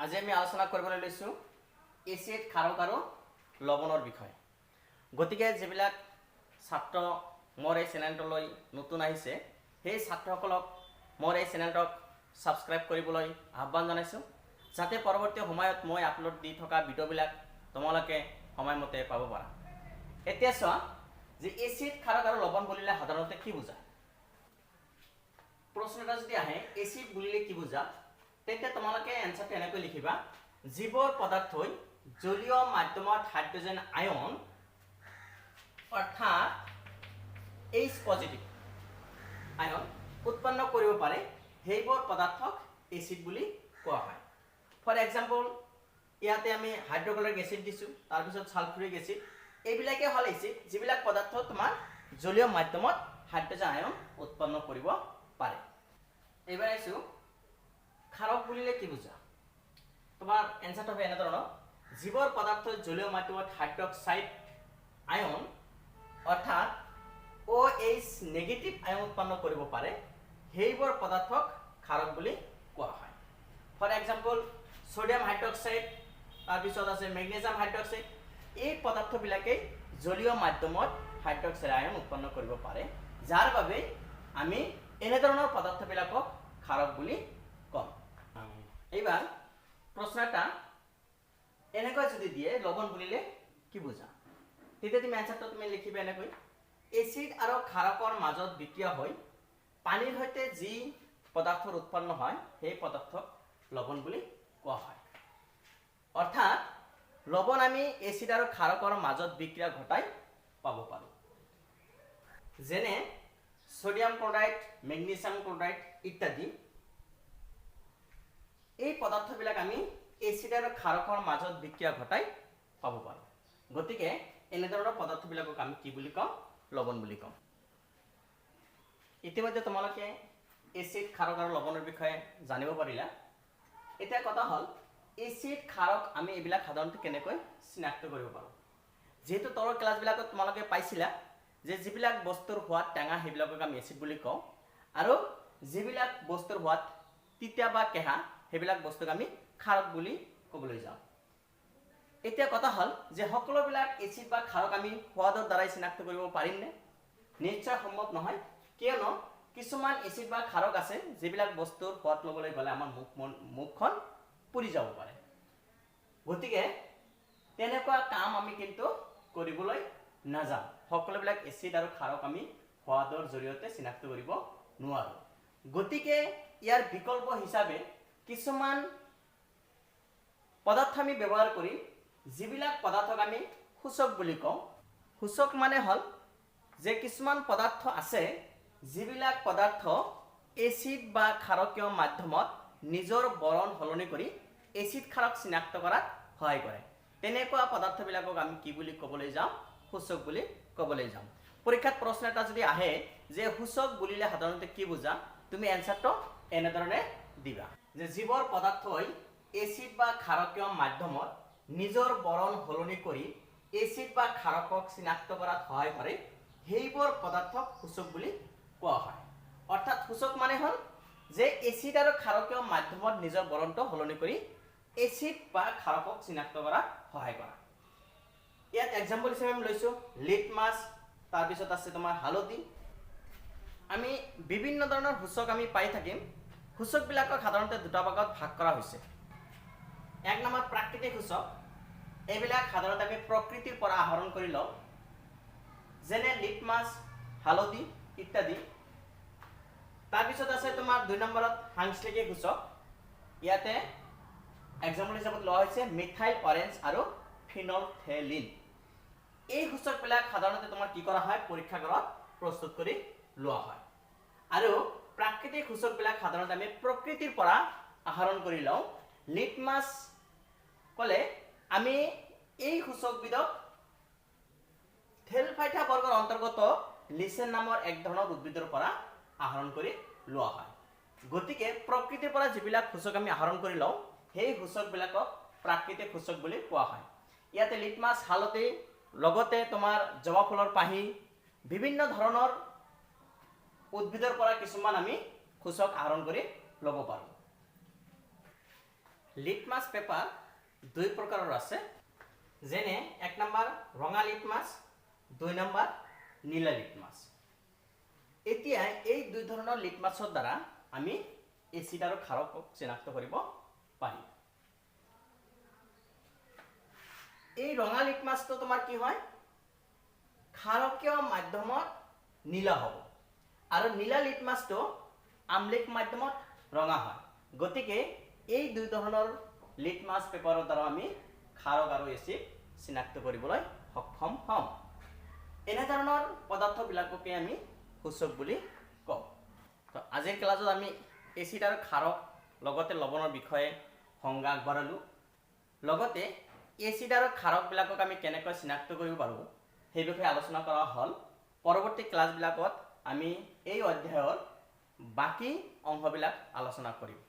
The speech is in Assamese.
আজি আমি আলোচনা কৰিবলৈ লৈছোঁ এচিড, ক্ষাৰক আৰু লৱণৰ বিষয়ে। গতিকে যিবিলাক ছাত্ৰ মোৰ এই চেনেলটোলৈ নতুন আহিছে, সেই ছাত্ৰসকলক মোৰ এই চেনেলটোক ছাবস্ক্ৰাইব কৰিবলৈ আহ্বান জনাইছোঁ, যাতে পৰৱৰ্তী সময়ত মই আপলোড দি থকা ভিডিঅ'বিলাক তোমালোকে সময়মতে পাব পাৰা। এতিয়া চোৱা যে এচিড, ক্ষাৰক আৰু লৱণ বুলিলে সাধাৰণতে কি বুজা? প্ৰশ্ন এটা যদি আহে, এচিড বুলিলে কি বুজা, তেন্তে তোমালোকে এনচাৰটো এনেকৈ লিখিবা: যিবোৰ পদাৰ্থই জলীয় মাধ্যমত হাইড্ৰজেন আয়ন, অৰ্থাৎ এইচ পজিটিভ আয়ন উৎপন্ন কৰিব পাৰে, সেইবোৰ পদাৰ্থক এচিড বুলি কোৱা হয়। ফৰ এক্সাম্পল, ইয়াতে আমি হাইড্ৰক্লৰিক এচিড দিছোঁ, তাৰপিছত ছালফিউৰিক এচিড। এইবিলাকে হ'ল এচিড, যিবিলাক পদাৰ্থ তোমাৰ জলীয় মাধ্যমত হাইড্ৰজেন আয়ন উৎপন্ন কৰিব পাৰে। এইবাৰ আহিছোঁ, ক্ষাৰক বুলিলে কি বুজা? তোমাৰ এনচাৰটো হ'ব এনেধৰণৰ: যিবোৰ পদাৰ্থ জলীয় মাধ্যমত হাইড্ৰক্সাইড আয়ন, অৰ্থাৎ OH নেগেটিভ আয়ন উৎপন্ন কৰিব পাৰে, সেইবোৰ পদাৰ্থক ক্ষাৰক বুলি কোৱা হয়। ফৰ এক্সাম্পল, ছ'ডিয়াম হাইড্ৰক্সাইড, তাৰপিছত আছে মেগনেছিয়াম হাইড্ৰক্সাইড। এই পদাৰ্থবিলাকেই জলীয় মাধ্যমত হাইড্ৰক্সাইড আয়ন উৎপন্ন কৰিব পাৰে, যাৰ বাবে আমি এনেধৰণৰ পদাৰ্থবিলাকক ক্ষাৰক বুলি ক'ম। এইবাৰ প্ৰশ্ন এটা এনেকৈ যদি দিয়ে, লৱণ বুলিলে কি বুজা, তেতিয়া তুমি এনচাৰটো তুমি লিখিবা এনেকৈ: এচিড আৰু ক্ষাৰকৰ মাজত বিক্ৰিয়া হৈ পানীৰ সৈতে যি পদাৰ্থৰ উৎপন্ন হয়, সেই পদাৰ্থক লৱণ বুলি কোৱা হয়। অৰ্থাৎ লৱণ আমি এচিড আৰু ক্ষাৰকৰ মাজত বিক্ৰিয়া ঘটাই পাব পাৰোঁ, যেনে ছ'ডিয়াম ক্লৰাইড, মেগনেছিয়াম ক্লৰাইড ইত্যাদি। এই পদাৰ্থবিলাক আমি এচিড আৰু ক্ষাৰকৰ মাজত বিক্ৰিয়া ঘটাই পাব পাৰোঁ। গতিকে এনেধৰণৰ পদাৰ্থবিলাকক আমি কি বুলি ক'ম? লৱণ বুলি ক'ম। ইতিমধ্যে তোমালোকে এচিড, ক্ষাৰক আৰু লৱণৰ বিষয়ে জানিব পাৰিলা। এতিয়া কথা হ'ল, এচিড, ক্ষাৰক আমি এইবিলাক সাধাৰণতে কেনেকৈ চিনাক্ত কৰিব পাৰোঁ? যিহেতু তলৰ ক্লাছবিলাকত তোমালোকে পাইছিলা যে যিবিলাক বস্তুৰ সোৱাদ টেঙা, সেইবিলাকক আমি এচিড বুলি কওঁ আৰু যিবিলাক বস্তুৰ সোৱাদ তিতা বা কেঁহা, সেইবিলাক বস্তুক আমি ক্ষাৰক বুলি ক'বলৈ যাওঁ। এতিয়া কথা হ'ল যে সকলোবিলাক এচিড বা ক্ষাৰক আমি সোৱাদৰ দ্বাৰাই চিনাক্ত কৰিব পাৰিমনে? নিশ্চয় সম্ভৱ নহয়। কিয়নো কিছুমান এচিড বা ক্ষাৰক আছে, যিবিলাক বস্তুৰ সোৱাদ ল'বলৈ গ'লে আমাৰ মুখখন পুৰি যাব পাৰে। গতিকে তেনেকুৱা কাম আমি কিন্তু কৰিবলৈ নাযাওঁ। সকলোবিলাক এচিড আৰু ক্ষাৰক আমি সোৱাদৰ জৰিয়তে চিনাক্ত কৰিব নোৱাৰোঁ। গতিকে ইয়াৰ বিকল্প হিচাপে কিছুমান পদাৰ্থ আমি ব্যৱহাৰ কৰিম, যিবিলাক পদাৰ্থক আমি সূচক বুলি কওঁ। সূচক মানে হ'ল যে কিছুমান পদাৰ্থ আছে, যিবিলাক পদাৰ্থ এচিড বা ক্ষাৰকীয় মাধ্যমত নিজৰ বৰণ সলনি কৰি এচিড, ক্ষাৰক চিনাক্ত কৰাত সহায় কৰে। তেনেকুৱা পদাৰ্থবিলাকক আমি কি বুলি ক'বলৈ যাওঁ? সূচক বুলি ক'বলৈ যাওঁ। পৰীক্ষাত প্ৰশ্ন এটা যদি আহে যে সূচক বুলিলে সাধাৰণতে কি বুজা, তুমি এনচাৰটো এনেধৰণে দিবা যে যিবোৰ পদাৰ্থই এচিড বা ক্ষাৰকীয় মাধ্যমত নিজৰ বৰণ সলনি কৰি এচিড বা ক্ষাৰকক চিনাক্ত কৰাত সহায় কৰে, সেইবোৰ পদাৰ্থক সূচক বুলি কোৱা হয়। অৰ্থাৎ সূচক মানে হ'ল যে এচিড আৰু ক্ষাৰকীয় মাধ্যমত নিজৰ বৰণটো সলনি কৰি এচিড বা ক্ষাৰকক চিনাক্ত কৰাত সহায় কৰা। ইয়াত এক্সাম্পল হিচাপে আমি লৈছোঁ লিটমাছ, তাৰপিছত আছে তোমাৰ হালধি। আমি বিভিন্ন ধৰণৰ সূচক আমি পাই থাকিম। সূচকবিলাকক সাধাৰণতে দুটা ভাগত ভাগ কৰা হৈছে। এক নম্বৰ প্ৰাকৃতিক সূচক। এইবিলাক সাধাৰণতে আমি প্ৰকৃতিৰ পৰা আহৰণ কৰি লওঁ, যেনে লিটমাছ, হালধি ইত্যাদি। তাৰপিছত আছে তোমাৰ দুই নম্বৰত সাংশ্লেষিক সূচক। ইয়াতে এক্সাম্পল হিচাপত লোৱা হৈছে মিথাইল অৰেঞ্জ আৰু ফিনলথেলিন। এই সূচকবিলাক সাধাৰণতে তোমাৰ কি কৰা হয়? পৰীক্ষাগাৰত প্ৰস্তুত কৰি লোৱা হয়। আৰু প্ৰাকৃতিক সূচকবিলাক সাধাৰণতে আমি প্ৰকৃতিৰ পৰা আহৰণ কৰি লওঁ। লিটমাছ ক'লে আমি এই সূচকবিধক থেলফাইটা বৰ্গৰ অন্তৰ্গত লিচেন নামৰ এক ধৰণৰ উদ্ভিদৰ পৰা আহৰণ কৰি লোৱা হয়। গতিকে প্ৰকৃতিৰ পৰা যিবিলাক সূচক আমি আহৰণ কৰি লওঁ, সেই সূচকবিলাকক প্ৰাকৃতিক সূচক বুলি কোৱা হয়। ইয়াতে লিটমাছ, হালধি, লগতে তোমাৰ জবা ফুলৰ পাহি, বিভিন্ন ধৰণৰ উদ্ভিদৰ পৰা কিছুমান আমি সূচক আহৰণ কৰি ল'ব পাৰোঁ। লিটমাছ পেপাৰ দুই প্ৰকাৰৰ আছে, যেনে 1 নম্বৰ ৰঙা লিটমাছ, 2 নম্বৰ নীলা লিটমাছ। এতিয়া এই দুই ধৰণৰ লিটমাছৰ দ্বাৰা আমি এচিড আৰু ক্ষাৰকক চিনাক্ত কৰিব পাৰিম। এই ৰঙা লিটমাছটো তোমাৰ কি হয়? ক্ষাৰকীয় মাধ্যমত নীলা হ'ব আৰু নীলা লিটমাছটো আম্লিক মাধ্যমত ৰঙা হয়। গতিকে এই দুই ধৰণৰ লিটমাছ পেপাৰৰ দ্বাৰা আমি ক্ষাৰক আৰু এচিড চিনাক্ত কৰিবলৈ সক্ষম হ'ম। এনেধৰণৰ পদাৰ্থবিলাককে আমি সূচক বুলি কওঁ। তো আজিৰ ক্লাছত আমি এচিড আৰু ক্ষাৰক লগতে লৱণৰ বিষয়ে সংজ্ঞা আগবঢ়ালোঁ, লগতে এচিড আৰু ক্ষাৰকবিলাকক আমি কেনেকৈ চিনাক্ত কৰিব পাৰোঁ সেই বিষয়ে আলোচনা কৰা হ'ল। পৰৱৰ্তী ক্লাছবিলাকত আমি এই অধ্যায়ৰ বাকী অংশবিলাক আলোচনা কৰিম।